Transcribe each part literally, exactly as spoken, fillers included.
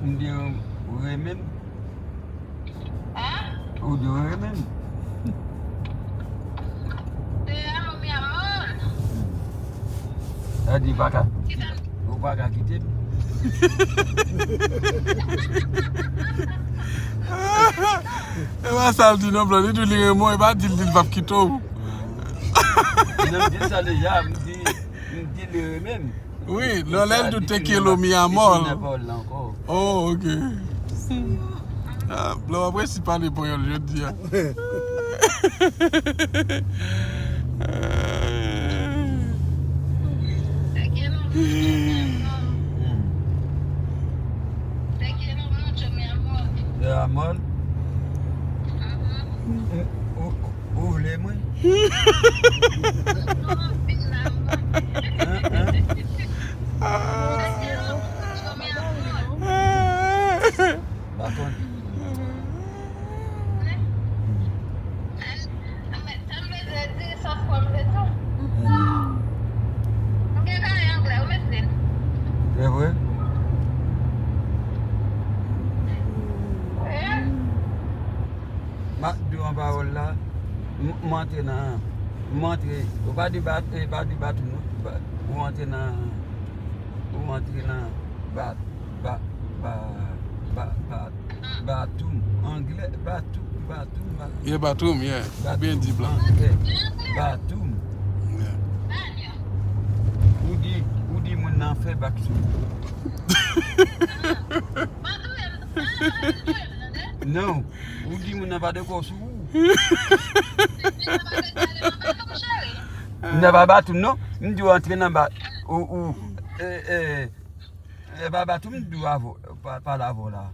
Ou di ou renmen m? Hein? Ou di ou renmen m? Te amo, mi amor. Sa di pa ka. Ou pa ka kite m. E pa sa l di non, Blan. Li di li renmen w, e pa di l li p ap kite w. Non, m di sa deja, m di, m di li renmen m. Wi, non, lè l di te quiero mi amor. Oh, ok. Ah, Blan, w ap resi pale panyòl jodi a. Te amo, mi amor. Te amo. Ou, ou, ou vle mwen? Hein, hein? Pa konn. E vre? M ap di w yon pawòl la, m, m antre nan, m antre, ou pa di bat, e pa di bat, non, ba, ou antre nan, ou antre nan bat, ba, ba, ba, ba, bathroom, anglè, bathroom, bathroom, ba- Yeah, bathroom, yeah. Byen di, Blan. Anglè, bathroom. Yeah. Ou di, ou di moun nan fè bak sou ou. Non, ou di moun nan pa dakò sou ou. Nan pa bathroom non. M di w antre nan ba, ou, ou, e, e, e pa bathroom, m di w avo, pa, pale avè w la.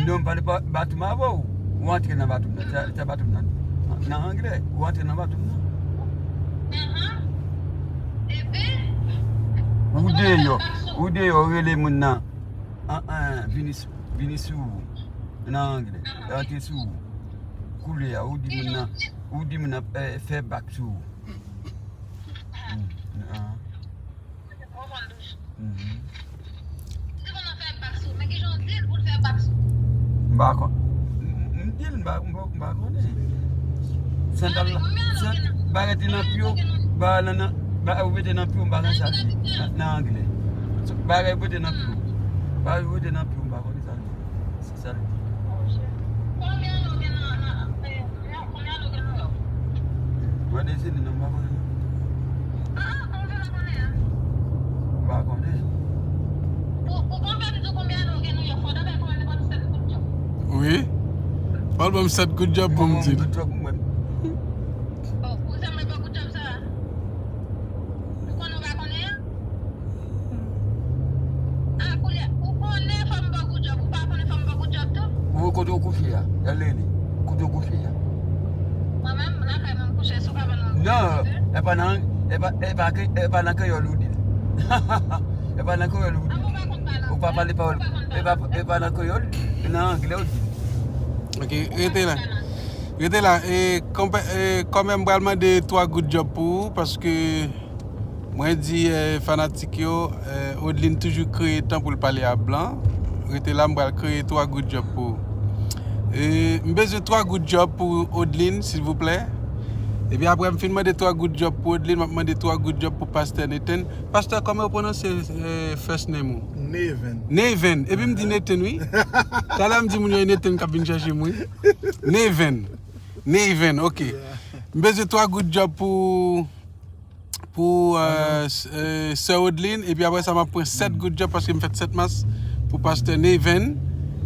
Non, m pale pa, bathroom avè w. Ou antre nan bathroom nan, se, se bathroom nan. Nan anglè, ou antre nan bathroom nan. Ou deyò, ou deyò, rele moun nan. An, an, vini sou, vini sou ou. Nan anglè, antre sou ou. Koulye a, ou di moun nan, ou di moun nan, eh, fè bak sou ou. Mm, ah. Mhm. M pa konn. M, m di l, m pa, m pa, m pa konnen. Sandal la, san, bagay te nan pye w, bagay nan, nan, bagay ou mete nan pye w, m pa konn sa l ye. Nan, nan anglè. Bagay ou mete nan pye w. Bagay ou mete nan pye w, m pa konnen sa l ye. Se sa l di. Mwen deside non, m pa konnen non. M pa konnen. Wi. Fò l ban m sèt good job pou m di l. Ou konnen w pa konnen an? Ah, kounye a, ou konnen fò m ba w good job, ou pa konnen fò m ba w good job tou? Ou kote w kouche a? Al rele. Kote w kouche a? Mwen menm, lakay mwen m kouche, si w pa ban m. Non, e pa nan, e pa, e pa ke, e pa nan kreyòl ou di l. E pa nan kreyòl ou di l. Ah, ou pa konn pale anglè? Ou pa pale pawòl. Ou pa konn pale anglè? E pa, e pa nan kreyòl, nan anglè ou di l. Ok, rete la. Rete la. E, konpè, e, kòmè m pral mande twa good job pou ou, paske Mwen di, eh, fanatik yo, eh, Odline toujou kreye tan pou l pale a Blan. Rete la, m pral kreye twa good job pou ou. Eh, m bezwen twa good job pou Odline, silvouplè. Epi apre m fin mande twa good job pou Odline, m ap mande twa good job pou Pastè Nathan. Pastè, kòman yo pwononse, eh, first name ou? Nathan. Nathan. Epi m di Nathan, wi. Talè m di moun yo e Nathan k ap vin chèche m, wi. Nathan. Nathan, ok. M bezwen twa good job pou pou, euh, s-, euh, sè Odline, epi apre sa, m ap pran sèt good job paske m fèt sèt mas pou pastè Neven,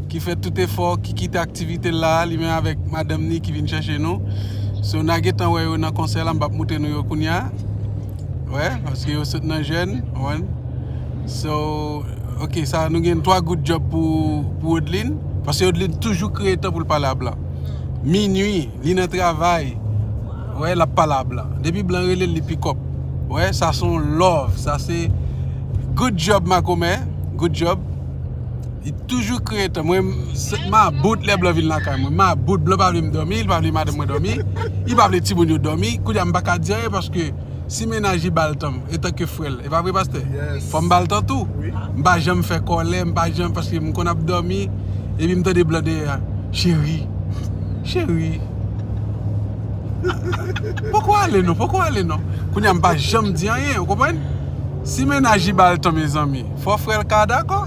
ki fè tout efò, ki kite aktivite l la, li menm avèk madanm ni ki vin chèche nou. So, n a gentan wè yo nan konsè la, m p ap moutre nou yo kounye a. Wè, paske yo sot nan jèn, w konprann. So, ok, sa, nou gen twa good job pou, pou Odline, paske Odline toujou kreye tan pou l pale a Blan. Minui, li nan travay. Wè, l ap pale a Blan. Depi Blan rele l, li pick up. Wè, sa se yon love. Sa se good job, makomè. Good job. Li toujou kreye tan. Mwen, se, m about lè Blan vin lakay mwen. M about. Blan pa vle m dòmi, li pa vle madanm mwen dòmi. Li pa vle timoun yo dòmi. Kounye a, m pa ka di anyen paske Si mennaj li ba l tan, etanke frè l, e pa vre, pastè? Fò m ba l tan tou. M pa janm fè kòlè, m pa janm, paske m konn ap dòmi, epi m tande blan dèyè a, cheri, cheri. Poko ale non, poko ale non. Kounye a m pa janm di anyen, ou konprann? Si mennaj li ba l tan, mezanmi, fò frè l ka dakò.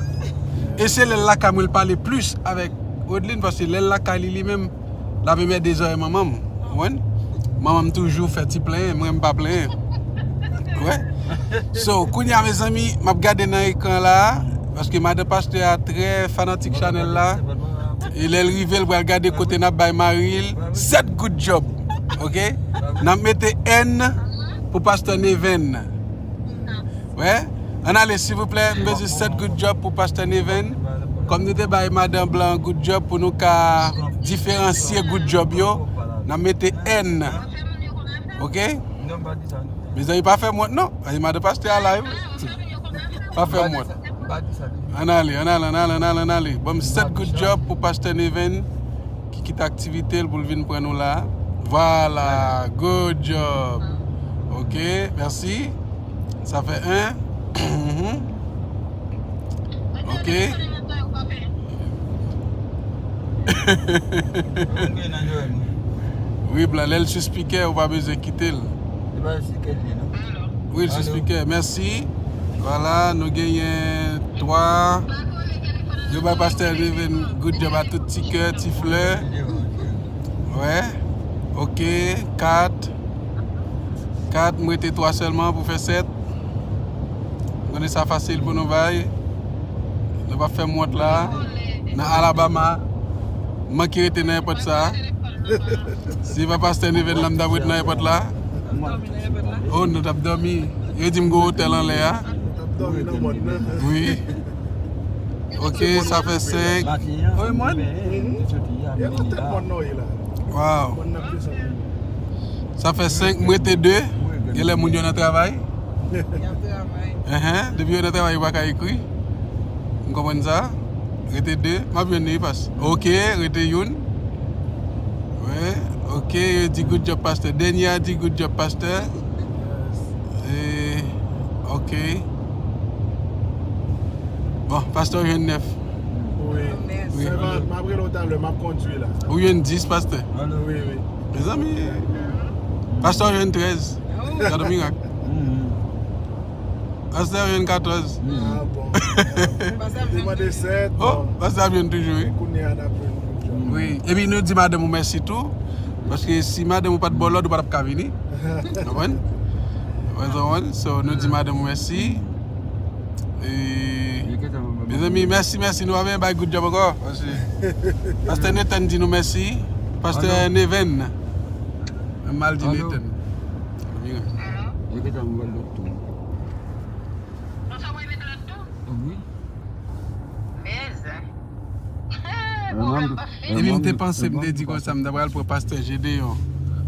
E se lè l lakay mwen l pale plis avèk Odeline, paske lè l lakay li, li menm, l ap enmède zòrèy manman m. Ou konprann? Manman m toujou fè ti plenyen, mwen m pa plenyen. Ou wè? So, kounye a, mezanmi, m ap gade nan ekran la, paske madan pastè a trè fanatik chanèl la. E lè l rive, l pral gade kote n ap bay mari l sèt goud djòb. Oke? N ap mete N pou pastè Neven. Wè? Ann ale, silvouplè, m bezwen sèt goud djòb pou pastè Neven. Kòm nou te bay madan blan goud djòb pou nou ka diferansye goud djòb yo, n ap mete N. Oke? Mezanmi, pa fè m wont non. Ay, madan pastè a la, wi. Pa fè m wont. Ann ale, ann ale, ann ale, ann ale, ann ale. Ban m sèt goud djòb pou pastè Neven ki kite aktivite l pou l vin pran nou la. Vwala, good job. Oke, mèsi. Sa fè en. Mhm. Oke. Wi, blan, lè l sou spikè, ou pa bezwen kite l. Wi, l sou spikè. Mèsi. Vwala, nou genyen twa. Yo bay pastè Reven good job a tout ti kè, ti flè. Wè. Oke, kat. Kat, m rete twa sèlman pou fè sèt. M konnen sa fasil pou nou bay. Nou p ap fè m wont la. Nan Alabama, m manke rete nan èpòt sa. Si pa pastè Neven la, m t ap ret nan èpòt la. Oh, nou t ap dòmi. Yo di m gen otèl anlè a. Wi. Oke, sa fè senk. Wi, mwen. Wow. Sa fè senk, m rete de. Genlè moun yo nan travay. Enhen, depi yo nan travay, yo pa ka ekri. M konprann sa. Rete de. M ap jwenn li, pas. Oke, rete youn. Wi, oke, yo di good job, pastè. Dènye a di good job, pastè. E, oke. Bon, pastè, w jwenn nèf. Wi. Wi. Sèvant, m ap rele w talè, m ap kondui la. Ou jwenn dis, pastè. Wi, wi. Mezanmi, pastè, w jwenn trèz. Gade mirak. Pastè, w jwenn katòz. Ah, bon. Demande sèt. Oh, pastè ap jwenn toujou, wi. Kounye a n ap jwenn. Wi. Epi nou di madanm ou mèsi tou. Paske si madanm ou pa t ba w lòd, ou pa t ap ka vini. Konprann? Ou konprann? So, nou di madanm ou mèsi. E, mezanmi, mèsi, mèsi. Nou pa bezwen bay good job ankò. Paske pastè Nathan di nou mèsi. Pastè Neven. Mwen mal di Nathan. Wi. Epi m te panse, m te di konsa, m ta pral pran pastè Gedeon.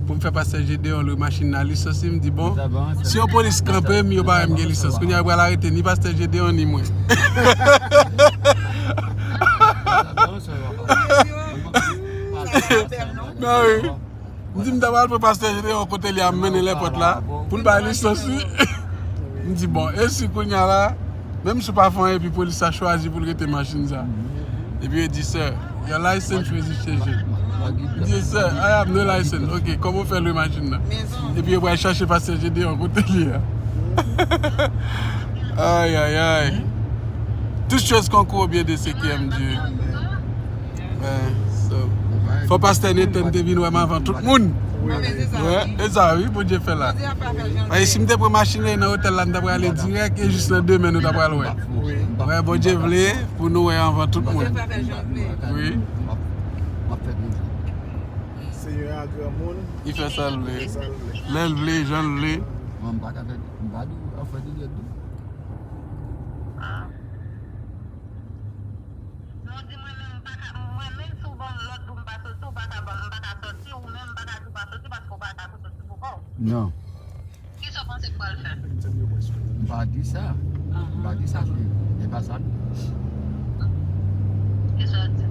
Pou m fè pastè Gedeon lwe machin nan, li sanse, m di, bon, si yon polis kanpe m, yo pa wè m gen lisans. Kounye a, yo pral arete ni pastè Gedeon, ni mwen. Non, wi. M di m ta pral pran pastè Gedeon kote li a, m mennen l èpòt la pou l bay lisans li. M di, bon, e si kounye a la, menm si w pa fè anyen, epi polis la chwazi pou l rete machin sa. Epi yo di, sir, your license registration. M di, sir, I have no license. Ok, kòman w fè lwe machin nan? Epi yo pral chache pastè Gedeon kote li a. Ay, ay, ay. Toutes choses concourent au bien de ceux qui aiment Dieu. Fò pastè Nathan te vin wè m avan tout moun. Wi. E sa, wi, Bondye fè la. Paske si m te pran machin la nan otèl la, m ta prale dirèk e jis nan demen nou ta pral wè. Wi. Bondye vle pou nou wè anvan tout moun. Wi. Senyè a granmoun. Li fè sa l vle. Lè l vle, jan l vle. Mwen, m pa ka fè, m pa di w, an fè de dèt tou. Non, di mwen menm, m pa ka, mwen menm, si w ban m lòd pou m pa soti, ou pa ka ban m, m pa ka soti, ou menm, m pa ka di w pa soti, paske w pa ka soti pou kò w. Non. Kisa w panse k pral fè? M pa di sa. M pa di sa, cheri. E pa sa, non. Kisa w di?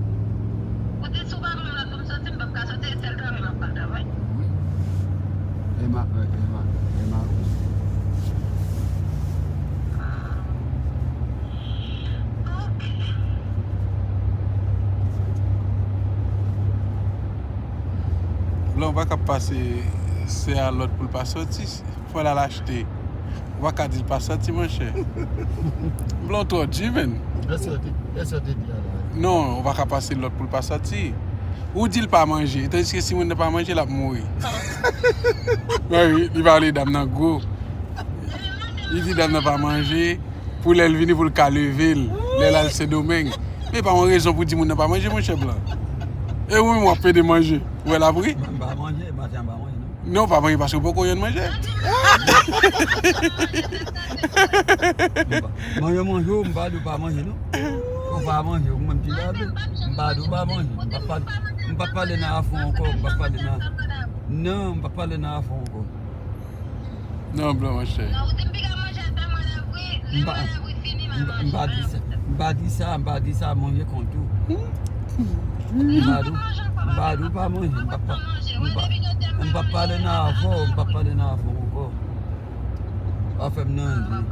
Ou di, si w pa ban m lòd pou m soti, m p ap ka soti, e sèl travay m ap pral travay. Wi. E M ap wè Ema, Ema Wouj. Blan pa ka pase sè a lòd pou l pa sòti. Fò l al achte. Ou pa ka di l pa sòti, monchè. Blan twò di, menn. Èske w te, èske w te di a la? Non, ou pa ka pase lòd pou l pa sòti. Ou di l pa manje, tandiske si moun nan pa manje, l ap mouri. Wi, li pale dam nan gwo. Li di dam nan pa manje, pou lè l vini pou l ka leve l, lè l al Sendomeng. Men pa yon rezon pou di moun nan pa manje, monchè Blan. E ou menm w ap pede manje, ou wè l ap ri? M pa manje, maten an m pa manje, non. Non, w pa manje paske w poko jwenn manje. Manje, manje, w, m pa di w pa manje, non. Ou pa manje, ou menm ki pa vle. M pa di w pa manje. M pa pale, m pa pale nan afè ankò, m pa pale nan, non, m pa pale nan afè ankò. Non, Blan, monchè. M pa, m pa, m pa di sa, m pa di sa, m pa di sa, manje kont ou. M pa di w, m pa di w pa manje, m pa pa, m pa, m pa pale nan afè w, m pa pale nan afè w ankò. Pa fè m nan anyen.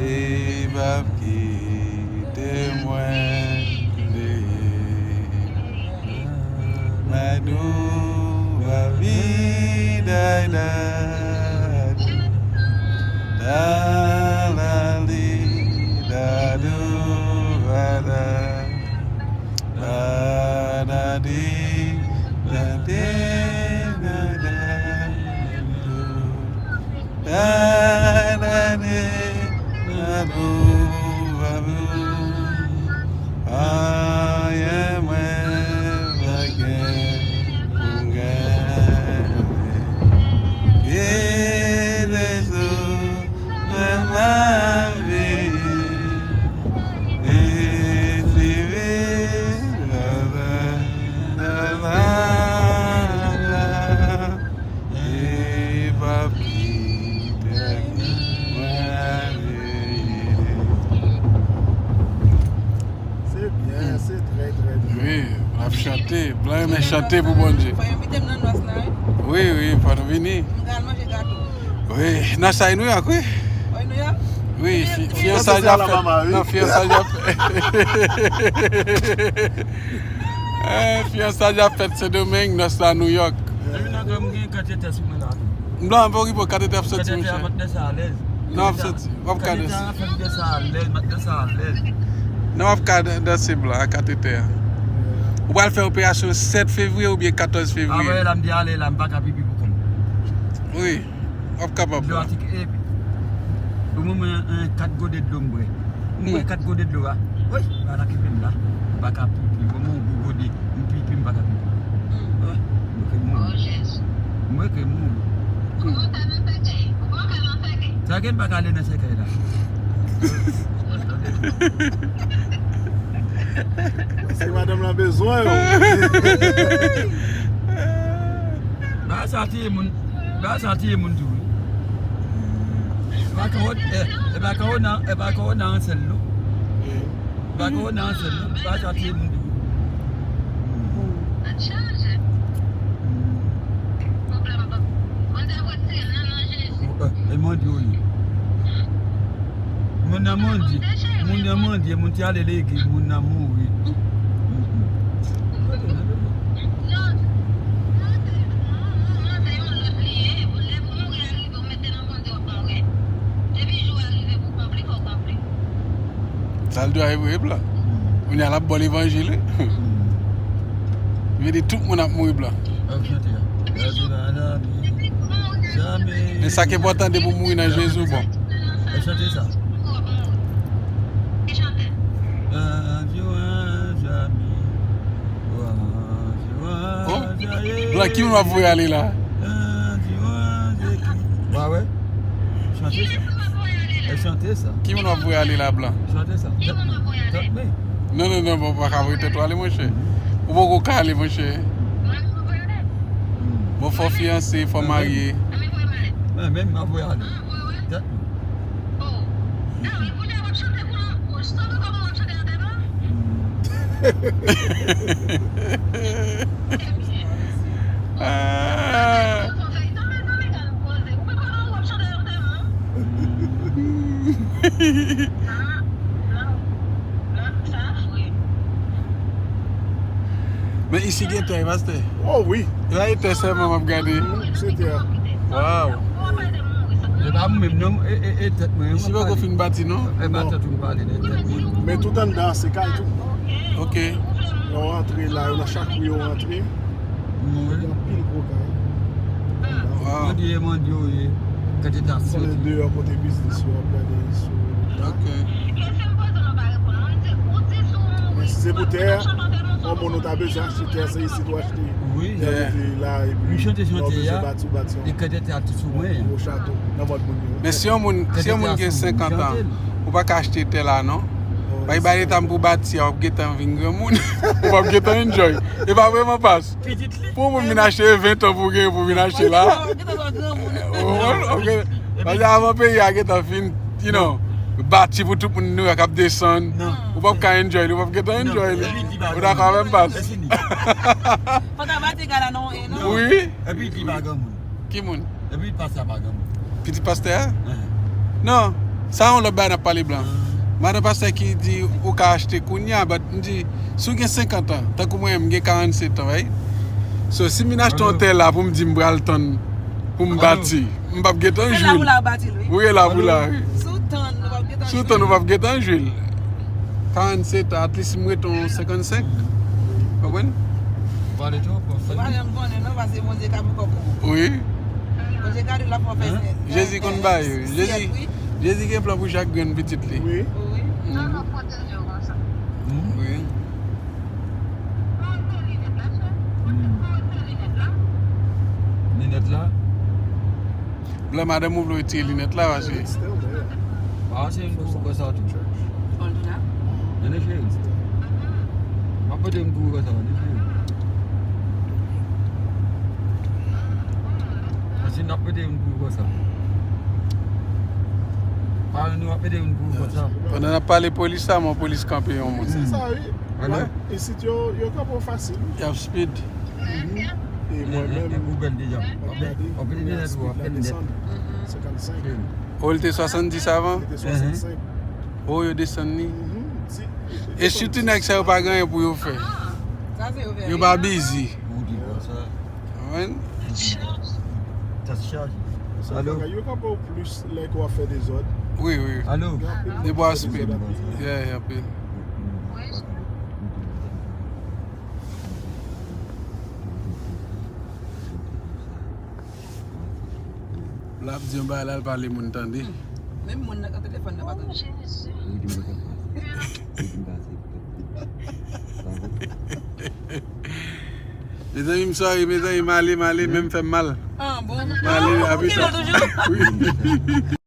E p ap kite mwen pleye. Madou, papi, dada, dalali, dadou, dada, dadadi, dade, dadadou. Se byen, se trè, trè byen. Wi, l ap chante. Blan renmen chante pou Bondye. Fò yo envite m nan nòs la, wi. Wi, wi, fò nou vini. M pral manje gato. Wi, nan sa e Nouyòk, wi. Wi, Nouyòk? Wi, fi-, fiyansaj ap fèt. Non, fiyansaj ap fèt. Eh, fiyansaj ap fèt Sendomeng, nòs la Nouyòk. Epi nan granm gen katetè sou mwen la tou. Blan, pa okipe w, katetè ap soti, monchè. Katetè a m ap danse alèz. Non, ap soti. W ap ka danse. Katetè a fè m danse alèz, m ap danse alèz. Non, w ap ka dan-, danse Blan, ak katetè a. Ou pral fè operasyon sèt fevriye oubyen katòz fevriye? Apre la, m te ale la, m pa ka pipi pou kò m. Wi. W ap kapab. Dlo a ti ke, epi, pou mwen, mwen, en, kat gode dlo m bwè. M bwè kat gode dlo a. Wi, pa ta kenbe m la. M pa ka pipi. Mwen, mwen, gwo gode. M pipi, m pa ka pipi. Wi, mwen ke moun. Mwen ke moun. Sa ke m pa ka ale nan sèkèy la. Se madanm lan bezwen yo. Ba sa tiye moun, ba sa tiye moun tou wi. E pa kawona, e, e pa kawona, e pa kawona an sèl non. E pa kawona an sèl non, ba sa tiye moun tou wi. E mandi w ye. Moun nan mandi, moun nan mandi, moun te ale legliz, moun nan mouri. Mm, mm. Non, non, non, se yon lòt li ye. Lè pou mouri a rive, ou mete nan Bondye, w Al dwe vre blan. Kounye a l ap ba w levanjil, wi. Vle di tout moun ap mouri blan. Men sa k enpòtan depi w mouri nan Jezi w bon. Chante sa. Oh, blan, ki moun w ap voye ale la? Wa wè? Chante sa. E chante sa. Ki moun w ap voye ale la, blan? Chante sa. Tèt mwen. Tèt mwen. Non, non, non, bon, ou pa ka voye tèt ou ale, monchè. Ou poko ka ale, monchè. Bon, fò fiyanse, fò marye. Men, men, m ap voye ale. Tèt mwen. Ah. Men isi gen tè, pastè. Oh wi. E pa tè sèlman m ap gade. Se tè. Waw. E pa mwen menm non, e, e, e tèt mwen. Isi poko fin bati non. E pa tèt ou m pale de tèt mwen. Men tout anndan an se kay tou. Ok. Lè w rantre la, yo nan chak ri yo rantre. Gen anpil gwo kay. Waw. Mande, mande yo ye. Kantite aksyon. Se deyò kote biznis yo ap gade sou. Ok. Men si se pou tè, yon moun ou ta bezwen achte tè, se isit ou achte. Wi. Tè mete la, epi lè w bezwen bati, w bati yon gwo chato. Li kantite a tou sou mwen. Nan vant moun yo. Men si yon moun, si yon moun gen senkant an, ou pa ka achte tè la non. Bay bay leta m pou bati a, w ap gentan vin granmoun. Ou p ap gentan enjoy. E pa vreman pas. Pou moun vin achte ven tan pou gen pou vin achte la. Ou konprann? Ok. Paske avan peyi a gentan fin, you know, bati pou tout moun New York ap desann. Ou p ap ka enjoy li, ou p ap gentan enjoy li. Ou dakò avè m, pas? Fò ta bati gala non, e non. Wi. Epi di pa granmoun. Ki moun? Epi pastè pa granmoun. Pitit pastè a? Non. Sa yon lòt bagay n ap pale blan. Madan pastè ki di ou ka achte kounye a, but m di, si w gen senkant an, tankou mwen, m gen karannset an, right? So, si m vin achte yon tè la pou m di m pral tann pou m bati, m p ap gentan jwi l. Ou gen la pou la, wi. Si w tann, ou p ap gentan jwi l. Karannset, at least m ret yon senkannsenk. Konprann? Ou pa janm konnen non, paske Bondye ka pou kòb ou. Wi. Bondye ka di l ap fè w fè. Jezi konn bay, wi. Jezi, Jezi gen plan pou chak grenn pitit li. Wi. Wi. Wi. Linèt la. Blan, madanm ou vle w retire linèt la, paske. Pa se yon gwo konsa tou. Ann cheri. M ap mete yon gwo konsa, ann cheri. Paske n ap mete yon gwo konsa. Paran nou ap mete yon gwo konsa. Pandan n ap pale polis la, mwen polis kanpe yon moun. Se sa, wi. Isit yo, yo kanpe w fasil, wi. Y ap speed. E mwen menm, m ap gade, m ap desann, senkannsenk. O, l te swasanndis avan? Li te swasann senk. O, yo desann li. E sitou nèg sa yo pa gen anyen pou yo fè. Yo pa bizi. Amen. Alo. Yo kanpe w plis lè ke w ap fè dezòd. Wi, wi. Alo. Depi w ap speed. Yeah, yeah, anpil. L ap di yon bagay la, l pale moun tande. Menm moun nan nan telefòn nan pa tande. Mezanmi, m sorry, mezanmi, m ale, m ale, men m fè m mal. M ale, a pita. Wi.